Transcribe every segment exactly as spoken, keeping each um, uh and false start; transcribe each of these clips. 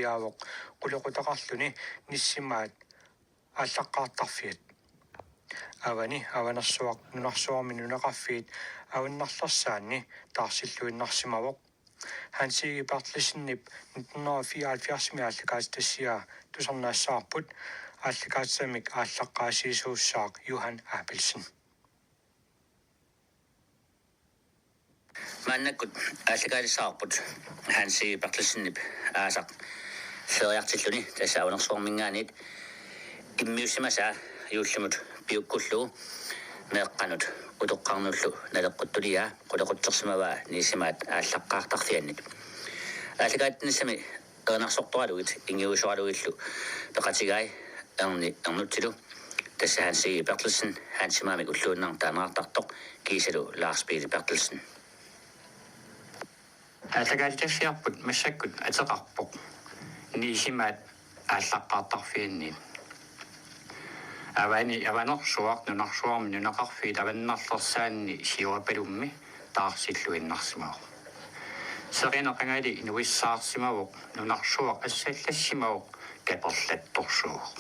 Jaavoq qulequtaqarluni nissimaat aallaqqaartarfiat. Avani Avanersuaq nunarsuarmi nunaqarfiit avannarlersaanni taarsilluinnarsimavoq. Hans Egede Berthelsenip nitten hundrede og fireoghalvfjerdsimi aallakaatitassiaa tusarnaassavarput aallakaatitamik aallaqqaasiisuussaaq Johan Abelsen. Maannakkut aallakaatissaavarput Hans Egede Berthelsenip aasaq feriartilluni, tassa Avanersuarminngaanniit immiussimasaa juullimut piukkullugu meeqqanut utoqqarnullu naleqquttuliaa qulequtsersimavaa nissimaat aallaqqaartarfiannit. Aallakaatinissami erinarsortoraluit ingiusoraluillu peqatigai Erni Ernutsilu, tassa Hans Egede Berthelsen, Hansimamik ulluinnarni taaneqartartoq, kiisalu Lars Peter Berthelsen. Aallakaatitassiarput massakkut ateqarpoq nissimaat aallaqqaartarfiannit. Avani Avanersuaq nunarsuarmi nunaqarfiit avannarlersaanni Siorapalummi taarsilluinnarsimavoq. Seqineq qangali nuissaarsimavoq, nunarsuaq assallassimavoq, kaperlattorsuuvoq.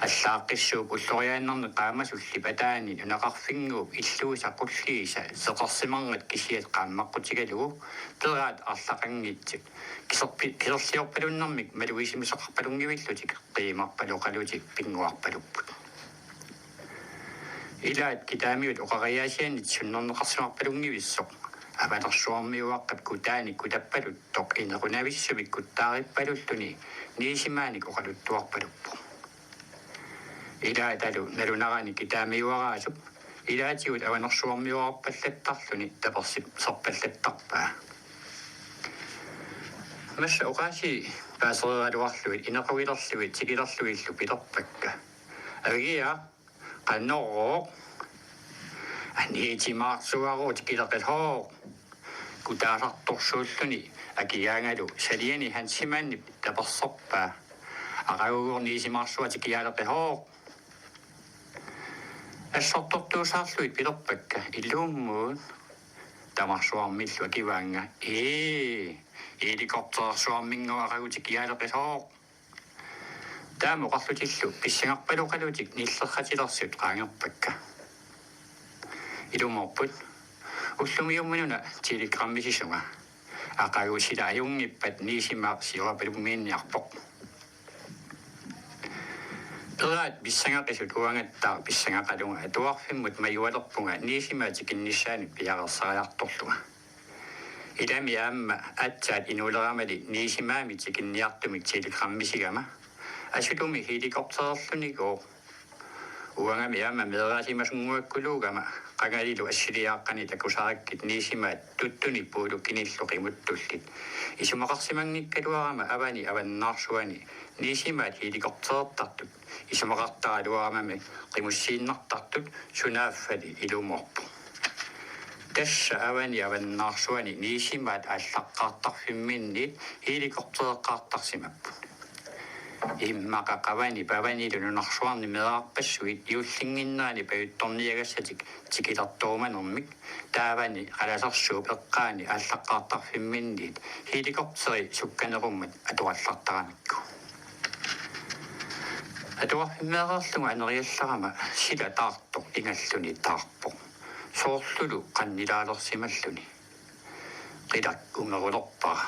Allaaqqissuup ulloriaannarni qaamasullip ataani nunaqarfinnguup illuisa qulliisa seqersimarngat kisiat qaammaqqutigalugu peraat arlaqanngitsut kiserpi-, kiserliorpalunnermik malugisimisoqarpalunngillutik qiimarpaloqalutik pinnguarpalupput. Ilaat kitaamiut oqariaasiannit sunnerneqarsimarpalunngivissoq Avanersuarmiuaqqap kutaani kutappaluttoq inequnavissumik kuttaarippalulluni nissimaanik oqaluttuarpaluppoq. Ilaatalu nalunarani kitaamiuaraasup ilaatigut Avanersuarmiuarpallattarluni taperserpallattarpaa. Massa oqaasii paasereeraluarlugit inequgilerlugit tikilerlugillu pilerpakka: Agia, qanorooq? Aniitimaarsuarooq tikileqilooq. Kutaasartorsuulluni akigaangalu saliani Hansimannip taperserpaa: Aqagugooq nissimaarsuaq tikiaaleqilooq. Assortortuusaarlugit pilerpakka: Ilummut? Tamarsuarmillu akivaannga: Ee, helikopterersuarminngooq aqagu tikiaaleqilooq. Taama oqarlutillu pissangarpaloqalutik nillerratilersut qaangerpakka. Ilumoorput, ullumiumminuna telegrammisisunga. Aqagu sila ajunngippat nissimaaq Siorapalummiinniarpoq. Peraat pissangaqisut uangattaaq pissangaqalunga atuarfimmut majualerpunga nissimaat tikinnissaanut piareersariartorlunga. Ilami aamma aatsaat inuuleramali nissimaamik tikinniartumik telegrammisigama: Asulumi helikoptererlunigooq. Uangami aamma meeraasimasunguakkuluugama qangalilu assiliaaqqani takusarakkit nissimaat tuttunit puulukkinillu qimuttullit. Isumaqarsimanngikkaluarama avani avannaarsuani nissimaat helikopterertartut isumaqartaraluaramami qimussiinnartartut, sunaaffali ilumoorpoq. Tassa avani avannaarsuani nissimaat aallaqqaartarfimminniit helikoptereqqaartarsimapput. Immaqa qavani pavanilu nunarsuarni meerarpassuit juullinnginnerani pajuttorniagassatik tikilertorumanermik taavani qalasersuup eqqaani aallaqqaartarfimminniit helikopteri sukkanerummat atorallartaramikku. Atuarfimmeereerlunga aneriallarama sila taartoq ingalluni taarpoq, soorlulu qannilaalersimalluni. Qilak ungerulerpara.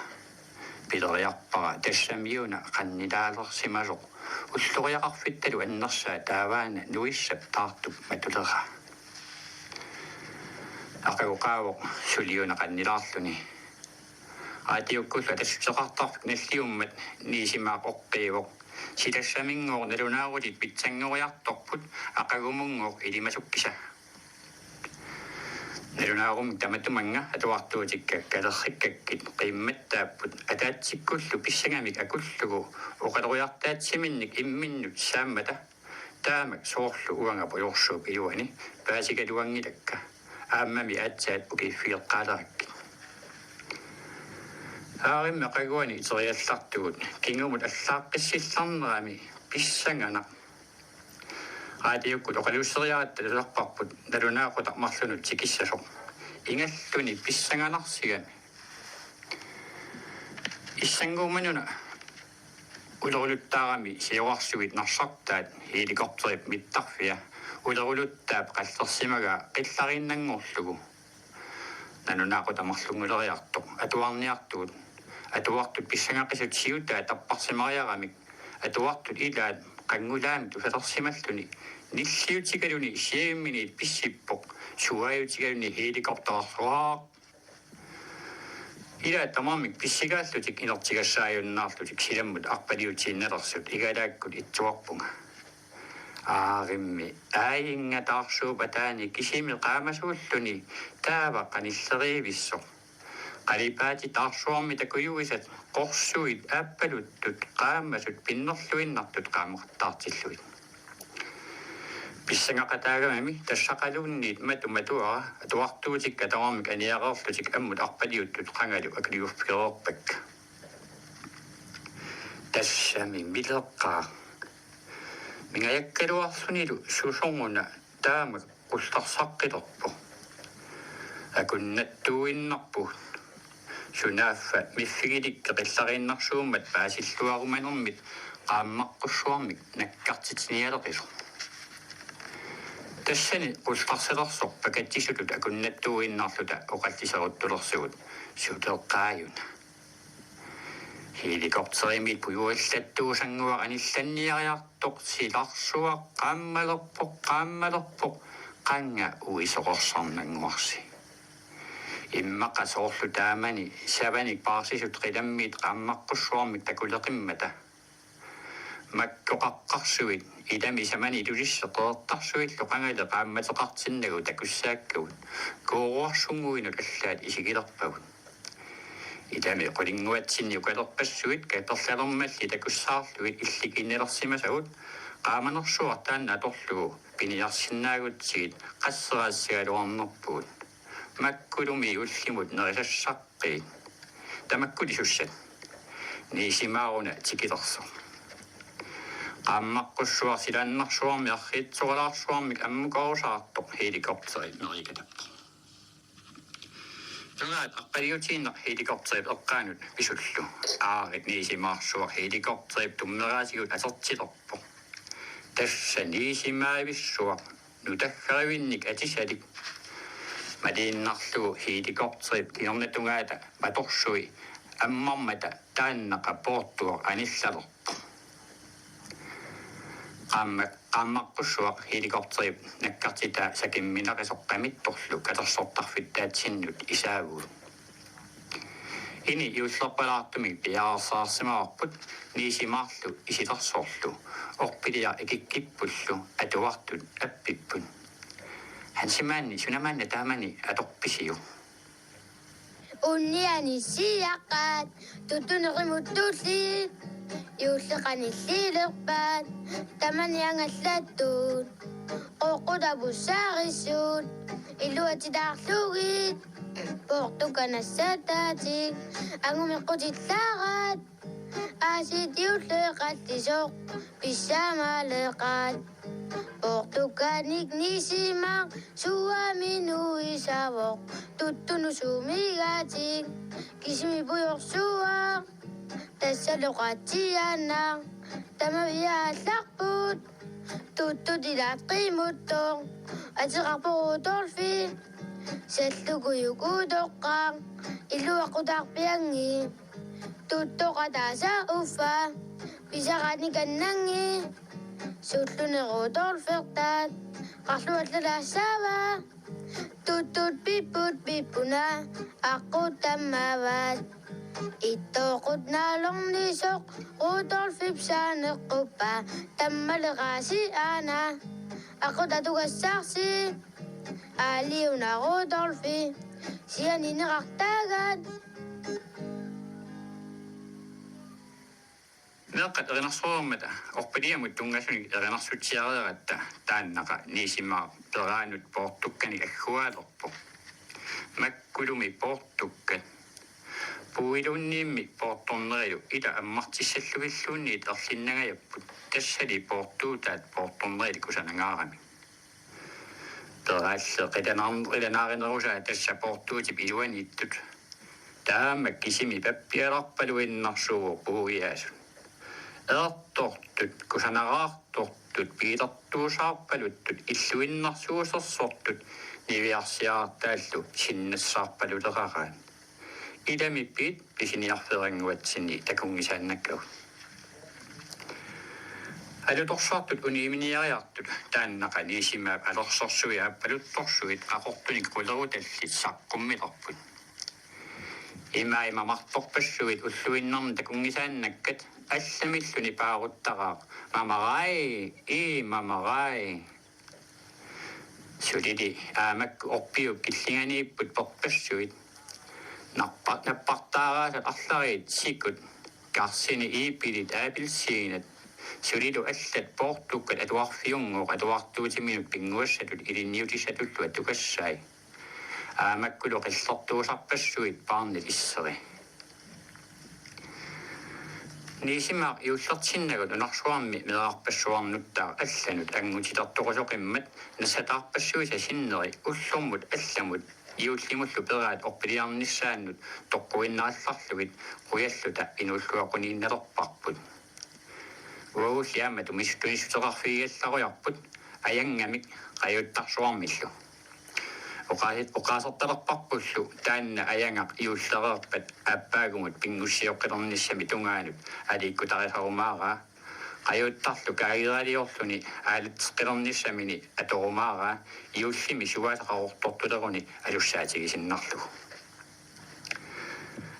Pileriarpara tassamiuna qannilaalersimasoq ulloriaqarfittalu annersaa taavaana nuissap taartup matuleraa. Aqagu qaavoq suliuna qannilaarluni. Raatiukkullu atassuteqartarfik nalliummat nissimaaq oqqiivoq: Silassaminngooq nalunaarutit pitsanngoriartorput, aqagumunngooq ilimasukkisa. Nalunaarumik tamatumannga atuartuutikka kalerrikkakkit qiimmattaapput ataatsikkullu pissangamik akullugu oqaloriartaatsiminnik imminnut saammata. Taamak soorlu uanga pujorsuup iluani paasigaluanngilakka, aammami aatsaat ukiiffigeqqaalerakkit. Aarimmi aqaguani iteriallartugut kingumut allaaqqissillarnerami pissanganaq. Raatiukkut oqalusseriaratta tusarparput nalunaaqutaq marlunut tikissasoq. Ingalluni pissanganarsigami. Issannguummanuna uleruluttaarami siorarsuit narsartaat helikopterip mittarfia uleruluttaap qallersimagaa qillariinnanngorlugu. Nalunaaqutaq marlunnguleriartoq atuarniartugut. Atuartut pissangaqisut siutaa tapparsimariaramik atuartut ilaat qanngulaamik tusalersimalluni nilliutigaluni siavimminiit pissippoq, suaajutigaluni helikopterersuaq. Ilaat tamarmik pissigaallutik inertigassaajunnaarlutik silammut arpaliutiinnalersut igalaakkut itsuarpunga. Aarimmi aajinnga taarsuup ataani kisimi qaamasuulluni taava qanilleriivissoq. Qalipaatit taarsuarmi takujuisat qorsuit aappaluttut qaamasut pinnerluinnartut qaamaqattaartillugit. Pissangaqataagamami tassaqaluunniit matu matuara atuartuutikka tamarmik aniareerlutik ammut arpaliuttut qangalu akuliuffigereerpakka. Tassami mileqaaq. Mingajakkaluarlunilu susoruna taama qullarsaqqilerpoq. Akunnattuuinnarpugut. Sunaaffa miffigilik qillariinnarsuummat paasilluarumanermit qaammaqqussuarmik nakkartitsinialeqisoq. Tassani qullarsilersoq pakatsisutut akunnattuuinnarluta oqalliseruttulersugut: Suleqaajuna. Helikopterimiit pujuallattuusannguaq anillanniariartoq silarsuaq qaammalerpoq, qaammalerpoq, qanga uisoqorsarnannguarsi. Immaqa soorlu taamani savanik paarsisut qilammiit qaammaqqussuarmik takuleqimmata. Makkoqaqqarsuit ilami samani ilulissi qeqertarsuillu qangali qaammateqartinnagu takussaakkagut. Kooruarsunnguinut allaat isigilerpagut. Ilami qulinnguatsinni ukalerpassuit katerlalermalli takussaarlugit illikiinnalersimasagut. Qaamanersuaq taanna atorlugu piniarsinnaagutsigit qasserassagaluarnerpugut. Makkulumi ullimut nerisassaq qiit. Tamakkuli sussat? Niisimaaruna tikilersoq. Qaammaqqussuaq silaannarsuarmi arriitsoralaarsuarmik ammukoorusaartoq helikopteri meriikatappoq. Tungaat arpaliutiinnaq helikopterip eqqaanut pisullu. Aarit niisimaarsuaq helikopterip tummeraatigut atertilerpoq. Tassa niisimaavissuaq nutaggarivinnik atisalik. Maliinnarlugu helikopterip kingunertungaata matorsui ammarmata taannaqa poortuaq anillalerpoq. Qaamma-, qaammaqqussuaq helikopterip nakkartitaa sakimminaqisoq qamittorlu katersortarfittaatsinnut isaavugut. Ini juullerpalaartumik piareersaarsimavarput niisimaarlu isilersorlu orpiliaq ikikkippullu atuartut appipput. Hansimaanni sunamaanna taamani atorpisiuk? Unniani siaqqat tuttuneqimut tulliit juulleqanillilerpaat tamani angallattut qoqqutapussaarissut iluatitaarlugit poortukkat nassataatik angumeqqutillaaraat aasiit juulleqallisoq pissamaleqaat. Poortukkanik niisimaaq suaami nuisavoq tuttunut sumigatik kisimi pujorsuaq. Tassalu qatsiaannaq tamaviaallarput tuttut ilaat qimuttoq ateqarpoq Rudolfi. Sallukujukutoqqaq iluaqutaarpianngii tuttoqataasa uffa pisaranikannanngii. Sulluni Rudolfertaat qarluallalaassava tuttut pipput pippuna aqqut tammavat. Ittooqut naalornisoq Rudolfip saaneqquppaa tammaleqaasi aana aqqut atugassaarsi. Aaliuna Rudolfi sianineqartaagat. Meeqqat erinarsoreermata orpiliamut tunngasunik erinarsutsiareeratta taannaqa niisimaaq peraanut poortukkanik agguaalerpoq. Makkulumi poortukkat. Puiluunniimmi poortornerilu ila ammartissallugilluunniit erlinnangajapput tassali poortuutaat poortornerilu kusanangaaramik. Peraalli qilanaar-, qilanaarinerusaat tassa poortuutip iluaniittut. Taama kisimi pappialarpaluinnarsuuvoq puiaasut. Eertortut, kusanaraartortut, piilertuusaarpaluttut illuinnarsuusersortut niviarsiartaallu sinnassaarpaluleraraat. Ilami piit pisiniarfeerannguatsinni takunngisaannakkagut. Alutorsartut uniiminiariartut taannaqa Niisimaap alersorsui aappaluttorsuit qaqortunik qulerutallit saqqummilerput. Ima ima martorpassuit ulluinnarni takunngisaannakkat allamilluni paaruttaraaq: Mamarai, ii mamarai. Sulili aamak orpiup killinganiipput perpassuit. Nappa-, nappartaaraasat arlariit sikut, karsini iipilit aapilsiinat. Sulilu allat poortukkat atuarfiunngooq atuartuutiminut pinnguassatut ilinniutissatullu atugassai. Aamakkulu qillertuusarpassuit paarnit isseri. Niisimaaq juullertinnagu nunarsuarmi meerarpassuarnuttaaq allanut anngutilertorusoqimmat nassataarpassuisa sinneri ullormut allamut juullimullu peraat orpiliarnissaannut toqquinnarallarlugit qujalluta inuulluaqquniinnalerparput. Uagulli aamma tumis-, tunissuteqarfigigallarujarput ajanngamik qajuttarsuarmillu. Oqaasit-, oqaasertalerparpullu taanna ajangaq juullereerpat aappaagummut pinngussioqqilernissamik tungaanut aliikkutarisarumaaraa. Qajuttarlu kaageraliorluni aalatseqqilernissamini atorumaaraa juullimi suaasaqarortortuleruni alussaatigisinnarlugu.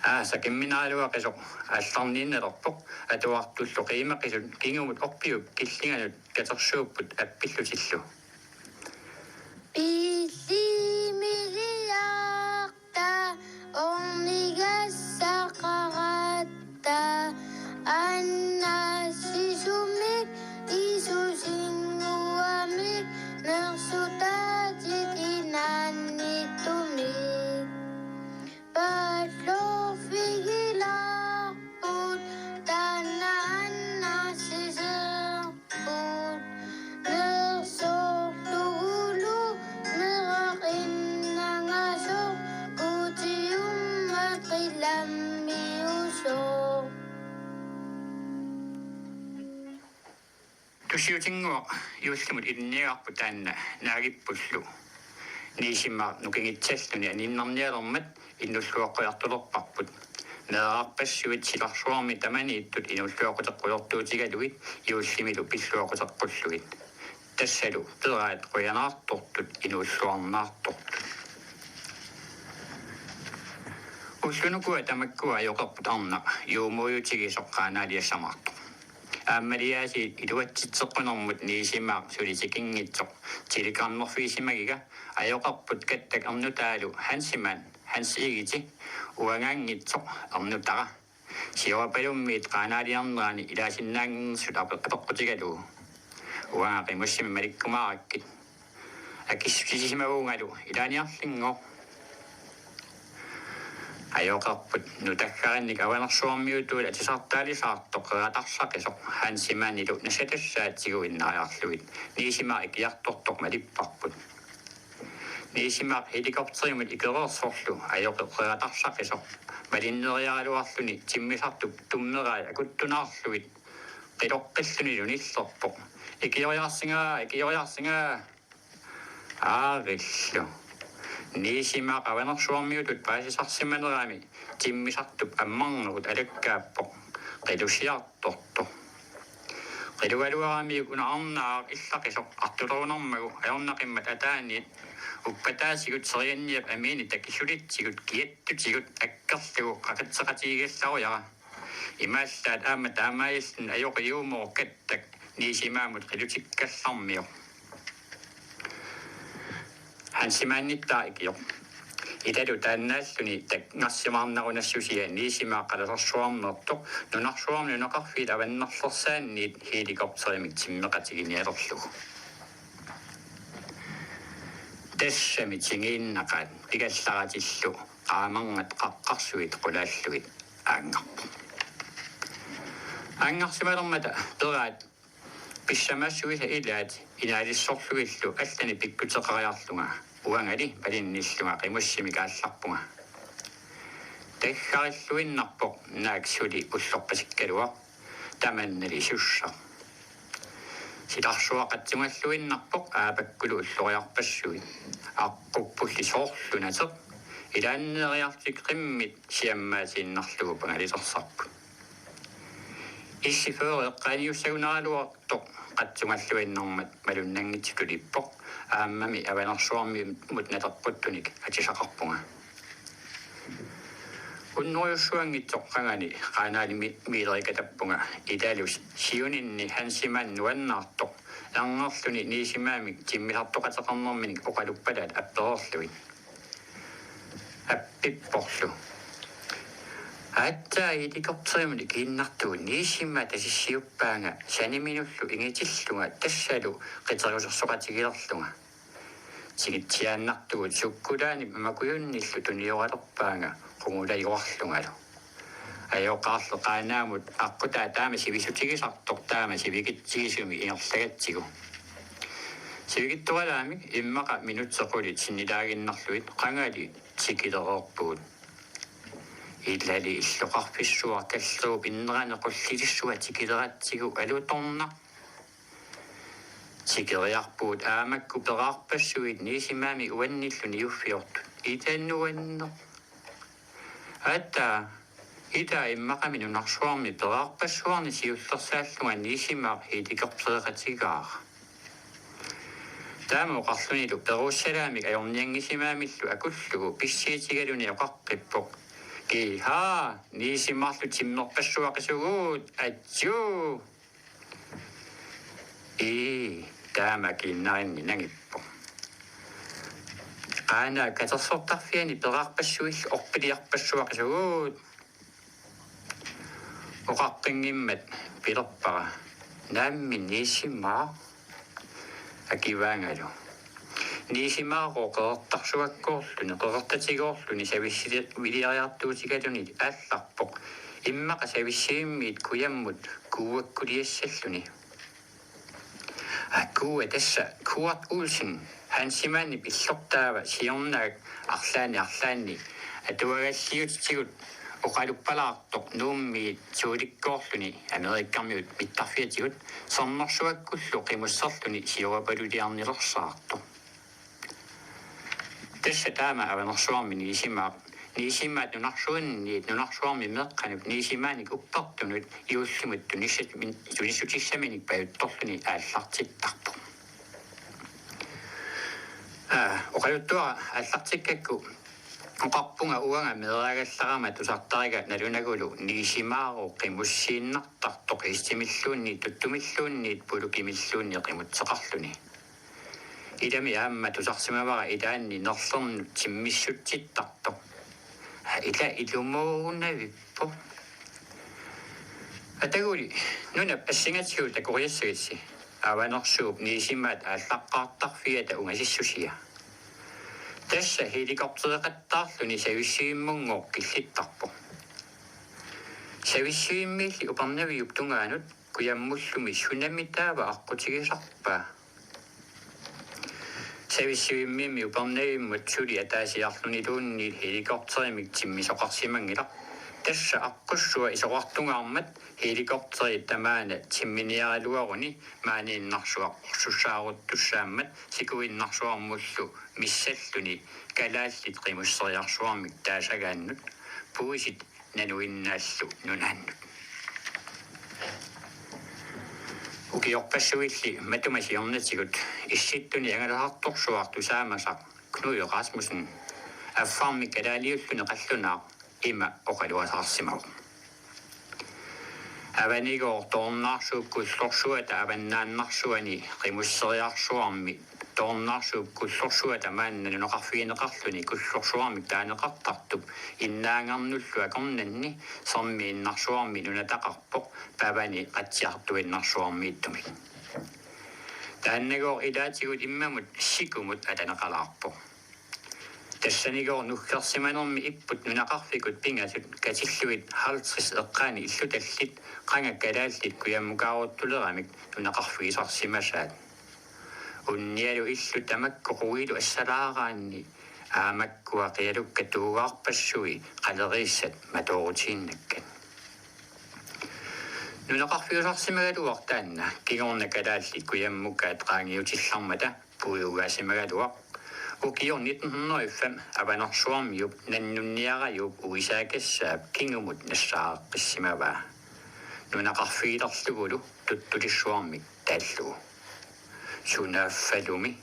Aasaq kimminaraluaqisoq aallarniinnalerpoq atuartullu qiimaqisut kingumut orpiup killinganut katersuupput appillutillu. Pillimiliarta ornigassaqaratta annassisumik isusinnguamik nersutaatit inaanniittumik. Pallorfigilaarput taanna annassiserput. Nersorlugulu meeqqat innangasoq kutiummat qilammiusoq. Tusiutinnguaq juullimut ilinniagarput taanna naagippullu. Niisimaaq nukingitsalluni aniinnarnialermat inuulluaqqujartulerparput. Meerarpassuit silarsuarmi tamaniittut inuulluaqquteqqujartuutigalugit juullimilu pilluaqquteqqullugit. Tassalu peraat qujanaartortut inuulluarnaartortut. Ullunukua tamakkua ajoqerput arnaq juumuujutigisoq qaanaaliassamaartoq. Aammaliaasiit iluatsitseqqunermut Niisimaaq suli tikinngitsoq telegrammiffigisimagikka ajoqerput Kattak ernutaalu Hansimaaq, Hans Egede, uangaanngitsoq ernutara. Siorapalummiit qaanaaliarnerani ilaasinnaanngitsut ape-, apeqqutigalugu. Uanga qimussimik malikkumaarakkit. Akissutisimavuungalu ilaaniarlinngooq. Ajoqerput nutaggarinnik avanersuarmiutuulik atisartaalisaartoq qeratarsaqqisoq Hansimaanilu nassatassaat tiguinnariarlugit Niisimaaq ikiartortoq malipparput. Niisimaaq helikopterimut ikereersorlu ajoqeq qeratarsaqqisoq malinneriaraluarluni timmisartup tummerai akuttunaarlugit qiloqqillunilu nillerpoq: Ikioriarsinga, ikioriarsinga! Aarillu. Niisimaaq avanersuarmiutut paasisarsimanerami timmisartup ammarnerut alakkaappoq qilusiartortoq. Qilugaluaramiuk una arnaaq illaqisoq artulerunarmagu ajornaqimmat ataaniit uppataasigut serianniap amiini takisulitsigut kiattutigut akkerlugu qaqitseqatigigallarujara. Imaallaat aamma taamaalilluni ajoqi juumooq Kattak Niisimaamut qilutikkallarmioq. Hansimaanittaaq ikioq. Ilalu taannaalluni takkarsimaarnerunassusia Niisimaaq qalasarsuarmeertoq nunarsuarmi nunaqarfiit avannarlersaanniit helikopterimik timmeqatiginialerlugu. Tassami tingiinnaqaat pikallaratillu qaamanngat qaqqarsuit qulaallugit aanngarpoq. Aanngarsimalermata peraat pissamaassuisa ilaat inaalissorlugillu allanik pikkuteqariarlunga uangali palinnillunga qimussimik aallarpunga. Aggarilluinnarpoq naak suli ullorpasikkaluaq, tamannali sussaq. Silarsuaq qatsungalluinnarpoq aapakkulu ulloriarpassuit. Aqquppulli soorlu nateq, ilaanneeriarlutik qimmit siammaatiinnarlugu pangalilersarput. Issi fyrre eqqaaniussagunaraluartoq qatsungalluinnarmat malunnanngitsutut ippoq, aammami Avanersuarmimut naterputtunik atisaqarpunga. Unnerujussuanngitsoq qangani Qaanaali mi-, miilerikatappunga, ilalu siuninni Hansimaani nuannaartoq erngerluni Niisimaamik timmisartoqateqarnerminik oqaluppalaat appereerlugit. Appipporlu: Aatsaat, helikopterimut ikiinnartugut Niisimaaq tasissiuppaanga saniminullu ingitillunga, tassalu qiterusersoqatigilerlunga. Tikitsiaannartugut sukkulaanit mamakujunnillu tunioralerpaanga qungulajuarlungalu. Ajoqaarlu Qaanaamut aqqutaa taama sivissutigisartoq taama sivikitsigisumik ingerlagatsigu. Sivikitsoralaamik immaqa minutsit qulit sinnilaaginnarlugit qangali tikilereerpugut. Ilali illoqarfissuaq kallerup innerani qullilissua tikileratsigu alutornaq. Tikeriarpugut aamakku peraarpassuit Niisimaami uannillu niuffiortut. Ita nuanneq. Aatsaat, ita immaqami nunarsuarmi peraarpassuarni siullersaallunga Niisimaaq helikoptereqatigaara. Taama oqarlunilu peruussalaamik ajornianngisimamillu akullugu pissiitigaluni oqaqqippoq: Kiihaa, Niisimaarlu timmerpassuaqisugut, atsuu! Ii, taama kiinnarinni nangippoq. Qaanaap katersortarfiani peraarpassuillu orpiliarpassuaqisugut. Oqaqqinngimmat pilerpara: Naammi, Niisimaaq? Akivaangalu: Niisimaarooq qeqertarsuakkoorluni, qeqertatigoorluni savissiviliariartuutigaluni aallarpoq, immaqa savissivimmiit kujammut kuuakkuliassalluni. Aa, kuua tassa Kurt Olsen, Hansimaanip illortaava, siornaak arlaanni arlaanni atuagalliutitsigut oqaluppalaartoq Nuummiit Tuulikkoorluni Amerikkarmiut mittarfiatigut sermersuakkullu qimusserluni siorapaluliarnilersaartoq. Tassa taama Avanersuarmi Niisimaaq, Niisimaat nunarsuanniit nunarsuarmi meeqqanut Niisimaanik uppertunut juullimut tunissat-, min-, tunissutissaminik pajuttorluni aallartittarpoq. Aa, oqaluttuara aallartikkakku oqarpunga uanga meeraagallarama tusartariga nalunagulu Niisimaarooq qimussiinnartartoq hestimilluunniit tuttumilluunniit pulukimilluunniit qimutseqarluni. Ilami aamma tusarsimavara ilaanni nerlernut timmissutsittartoq. Ila ilumoorunavippoq. Ataguli nunap assingatigut takoriassagitsi, Avanersuup Niisimaat aallaqqaartarfiata ungasissusia. Tassa helikoptereqattaarluni savissivimmunngooq killittarpoq. Savissivimmiilli Upernaviup tungaanut kujammullumi sunami taava aqqutigisarpaa? Savissivimmiimmi Upernavimmut suli ataasiarluniluunniit helikopterimik timmisoqarsimanngilaq. Tassa aqqussua isorartungaarmat helikopteri tamaana timminiaraluaruni maaniinnarsuaq orsussaaruttussaammat sikuinnarsuarmullu missalluni kalaallit qimusseriarsuarmik taasagaannut puisit nanuinnaallu nunaannut. Ukiorpassuilli matuma siornatigut Issittuni angalasartorsuaq tusaamasaq Knud Rasmussen, affarmik kalaaliulluni qallunaaq, ima oqaluasaarsimavoq: Avanigooq Toornaarsuup Kullorsuata avannaannarsuani qimusseriarsuarmi Toornaarsuup Kullorsuata maanna nunaqarfigineqarluni Kullorsuarmik taaneqartartup innaangernullu akornanni sermiinnarsuarmi nunataqarpoq pavani qatsiartuinnarsuarmiittumik. Taannagooq ilaatigut immamut Sikumut ataneqalaarpoq. Tassanigooq nuggersimanermi ipput nunaqarfikut pingasut katillugit halvtreds eqqaani illutallit qanga kalaallit kujammukaaruttuleramik nunaqarfigisarsimasaat. Unnialu illut tamakku quilu assalaaraanni aamakkua qialukkat tuugaarpassui qaleriissat matoorutiinnakkat. Nunaqarfiusarsimagaluaq taanna kingorna kalaallit kujammukaat qaangiutillarmata puiugaasimagaluaq. Ukioq nitten hundrede og fem Avanersuarmiup nannunniarajuup U S A-kassaap kingumut nassaareqqissimavaa. Nunaqarfigilerlugulu tuttulissuarmik taallugu. Sunaaffalumi.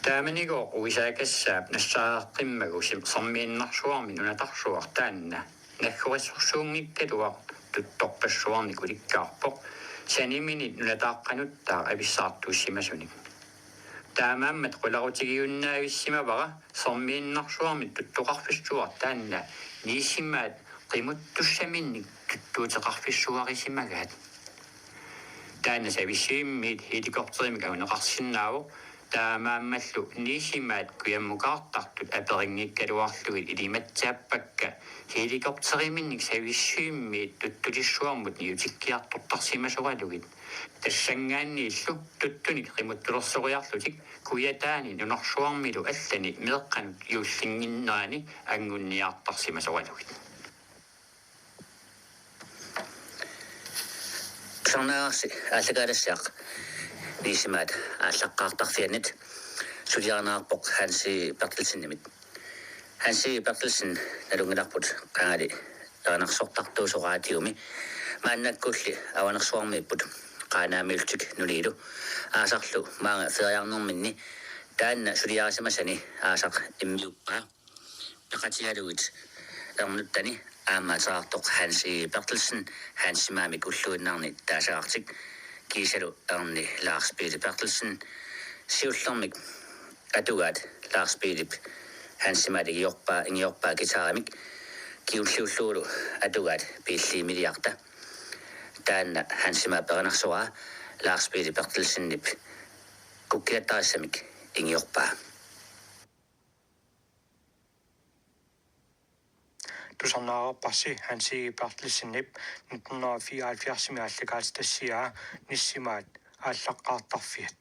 Taamanigooq U S A-kassaap nassaareqqimmagu sim-, Sermiinnarsuarmi nunatarsuaq taanna naggorissorsuunngikkaluaq tuttorpassuarnik ulikkaarpoq, sanimini nunataaqqanuttaaq avissaartuussimasunik. Taamaammat qularutigiunnaavissimavara Sermiinnarsuarmi tuttoqarfissuaq taanna nissimaat qimuttussaminnik tuttuuteqarfissuarisimagaat. Taanna savissumimmiit helikopterimik anguneqarsinnaavoq, taamaammallu nissimaat kujammukaartartut aperinngikkaluarlugit ilimatsaappakka helikopteriminnik savissumimmiit tuttulissuarmut niutikkiartortarsimasoralugit. Tassanngaanniillu tuttunik qimuttulersoriarlutik kujataani nunarsuarmilu allani meeqqanut juullinnginnerani angunniartarsimasoralugit. Tusarnaavarsi aallakaatitassiaq nissimaat aallaqqaartarfiannit, suliarineqarpoq Hansi Berthelsenimit. Hansi Berthelsen nalunngilarput qangali erinarsortartuusoq raatiumi. Maannakkulli Avanersuarmiipput, Qaanaamiullutik nuniilu. Aasarlu maanga feriarnerminni taanna suliarisimasani aasaq immiuppaa. Peqatigalugit ernuttani aamma ateqartoq Hansi Berthelsen, Hansimaamik ulluinnarni taasagartik, kiisalu erni Lars Peter Berthelsen. Siullermik atugaat Lars Peterip Hansimaat ingiorpaa, ingiorpaa guitarimik, kingulliullugulu atugaat Biilliimiliarta. Taanna Hansimaap erinarsoraa Lars Peter Berthelsenip kukkilattarissamik ingiorpaa. Tusarnaavarsi Hansi Berthelsenip nitten hundrede og fireoghalvfjerdsimi aallakaatitassiaa Nissimaat aallaqqaartarfiat.